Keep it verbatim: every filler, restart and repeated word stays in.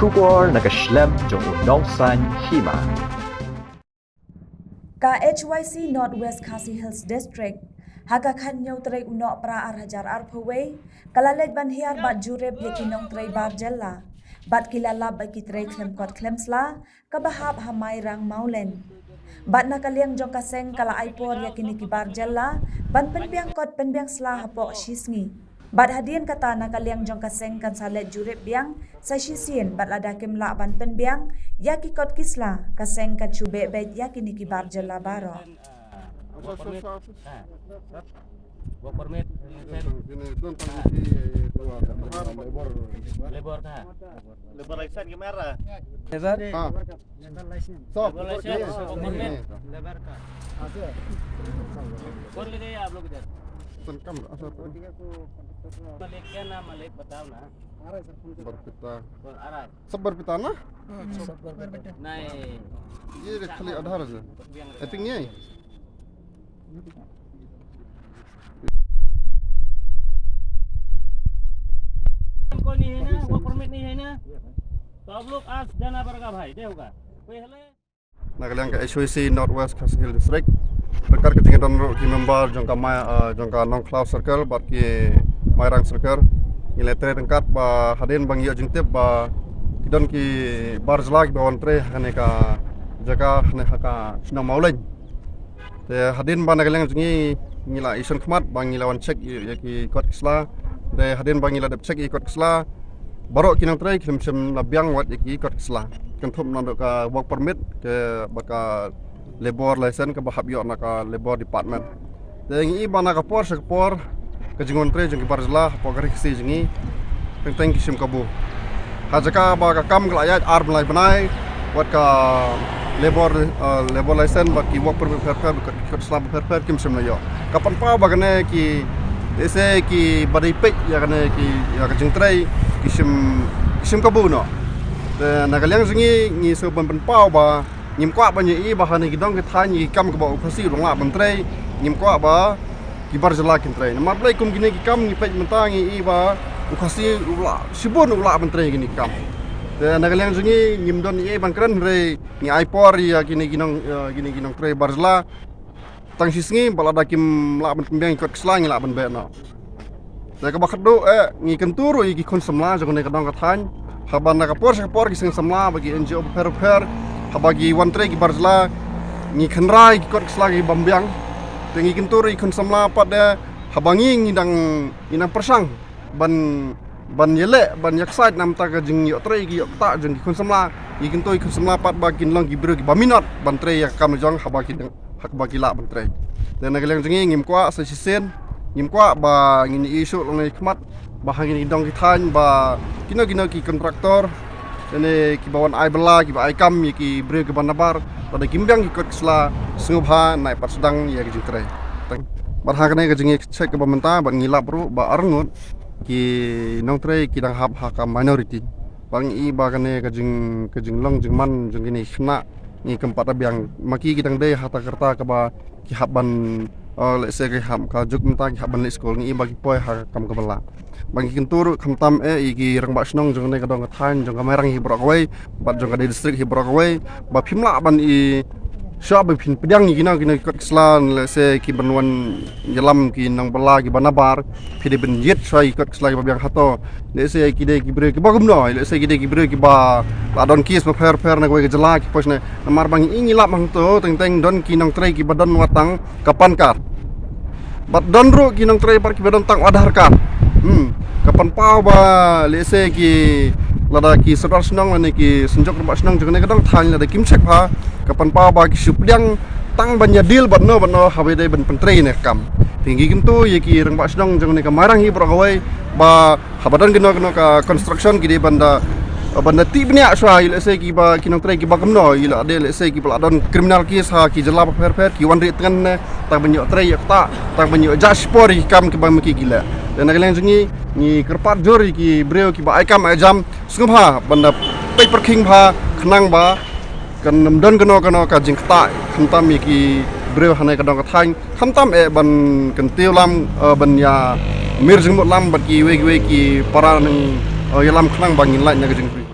Khubor na ka shlem jong u nongsan hima. Ka H Y C North West Khasi Hills District ha ka khathynñiew tarik u Nohprah ar hajar arphew wei ka la leit ban hiar bad jurip ïa ki nongtrei bar jylla bad ki la lap bad ki trei khlem kot khlem sla kaba hap ha Mairang Mawlein. Bad na ka liang jong ka seng ka la ai por ïa kine ki bar jylla ban pynbiang kot pynbiang sla hapoh shi sngi. Bad hadien kata na ka liang jong ka seng kan sa leit jurip biang sa shisien bad lada kim lah ban pynbiang ïa ki kot ki sla ka seng kan shu beh beit ïa kine ki bar jylla baroh. Work permit. Labor ka. Labor license ke mana? Labor. Ah. Work permit. Labor ka. कौन ले गए आप लोग इधर? Malik, क्या नाम मलिक, बताओ ना। Sabar pita. कौन आ रहा है? Sabar pita na? नहीं। ये देख, खाली आधार है। I think ये। हमको नहीं है ना, वो परमिट नहीं है ना, तो आप लोग आज जाना पड़ेगा भाई, दे होगा। कोई हेलो? Na ka liang ka H Y C North West Khasi Hills District, ryngkat ka jingdon ruh ki member jong ka Mai, ah, jong ka Nongkhlaw Circle bad ki Mairang Circle, ngi la trei ryngkat ba hadien ba ngi ïoh jingtip ba ki don ki bar jylla kiba wan trei ha kane ka jaka, ha kane ha ka shnong Mawlein. Te hadien ba na ka liang jong ngi, ngi la ïashem khmat ba ngi la wan check ïa, ïa ki kot ki sla. Te hadien ba ngi la dep check ïa ki kot ki sla, baroh ki nongtrei kim shym la biang wat ïa ki kot ki sla. Kynthup naduh ka work permit, ka, bad ka labor license kaba hap ïoh na ka labor department. Te ngi i ba na ka por sha ka por ka jingwan trei jong ki bar jylla hapoh ka ri Khasi jong ngi teng teng ki shim kabu. Ha jaka ba ka kam ka la ïaid ar bnai bnai, wat ka labor, eh, labor license bad ki work permit pher pher, ki kot sla pher pher kim shym la ïoh. Ka pynpaw ba kane ki, lehse kiba dei peit ïa kane ki, ïa ka jingtrei ki shim, ki shim kabu noh. Te na ka liang jong ngi, ngi shu ban pynpaw ba ngim kwah ban ïohi ba ha kine ki dong ki thaiñ ki kam kaba u Khasi u dang lah ban trei, ngim kwah ba ki bar jylla kin trei. Namar balei kum kine ki kam ngi peit mynta ngi i ba u Khasi u lah shibun u lah ban trei kine ki kam. Te na ka liang jong ngi ngim don ei ei ban kren hynrei ngi ai por ïa kine ki nong, ïa kine ki nongtrei bar jylla tang shi sngi bad lada kim lah ban pynbiang ki kot ki sla ngi lah ban beh noh. Te kaba khatduh eh ngi kyntu ruh ïa ki khun samla jong kane ka dong ka thaiñ. Haba na ka por sha ka por ki seng samla bad ki N G O bapher bapher haba ki wan trei ki bar jylla ngi kynra ïa ki kot ki sla ki bym biang. Te ngi kyntu ruh ïa ki khun samla pat de haba ngi ngi dang, ngi dang pyrshang ban, ban ïaleh ban ïaksaid namar ka jingïoh trei ki ïoh ktah jong ki khun samla. Ngi kyntu ïa ki khun samla pat ba kin long ki briew kiba minot ban trei ïa ka kam jong haba ki dang, haba ki lah ban trei. Te na ka liang jong ngi ngim kwah sa shisien, ngim kwah ba ngin ïohi shuh lane khmat ba ha kine ki dong ki thaiñ ba kino kino ki kontraktor ne kiba wan ai bylla kiba ai kam ïa ki briew kiba nabar, lada kim biang ki kot ki sla sngewbha nai pat sdang ïa ka jingtrei. Bad ha kane ka jingïacheck kaba mynta bad ngi lap ruh ba arngut ki nongtrei ki dang hap ha ka minority. Ba ngi i ba kane ka jing, ka jinglong jingman jong kine ki khynnah ngi kynpat biang. Ma ki ki dang dei ha kata ka rta kaba ki hap ban, eh, lehse ki hap ka juk mynta ki hap ban leit skul, ngi i ba ki poi ha ka kam kaba lah. Ba ngi kyntu ruh khamtam eh ïa ki rangbah shnong jong kane ka dong ka thaiñ jong ka Mairang hi baroh kawei bad jong ka dei district hi baroh kawei ba phim lah ban i shuwa ba phin pdiang ïa kino kino ki kot ki sla, lehse ki ban wan ïalam ki nongbylla kiba nabar, phi dei ban jied shuwa ïa ki kot ki sla kiba biang hato. Lehse ki dei ki briew kiba kumno, lehse ki dei ki briew kiba la don case bapher bapher na kawei ka jylla ki poi shane. Namar ba ngi i ngi lap hangto teng teng don ki nongtrei kiba don wat tang ka PAN card. Bad don ruh ki nongtrei pat kiba don tang Aadhaar card. Hmm. Ka pynpaw ba lehse ki lada ki sordar shnong lane ki synjuk rangbah shnong jong kane ka dong thaiñ lada kim check bha, ka pynpaw ba ki shu pdiang tang ban ïa deal bad no bad no haba dei ban pyntrei ne ka kam. Te ngi kyntu ïa ki rangbah shnong jong kane ka Mairang hi baroh kawei ba haba don kino kino ka construction ki dei ban da, ban da tih bniah shuwa ïa lehse kiba ki nongtrei kiba kumno, ïa lade lehse kiba la don criminal case ha ki jylla bapher bapher ki wan rieh tngen ne tang ban ïoh trei ïoh ktah, tang ban ïoh jah shipor ïa ki kam kiba ma ki ki leh. Te na ka liang jong ngi ngi kyrpad jur ïa ki briew kiba ai kam ai jam sngewbha ban da peit pyrkhing bha khnang ba kan ym don kano kano ka jingktah khamtam ïa ki briew ha kane ka dong ka thaiñ, khamtam eh ban kyntiew lam, eh, ban ïa mir jingmut lam bad kiwei kiwei ki para nang, eh, ïalam khnang ba ngin lait na ka jingpyrshah.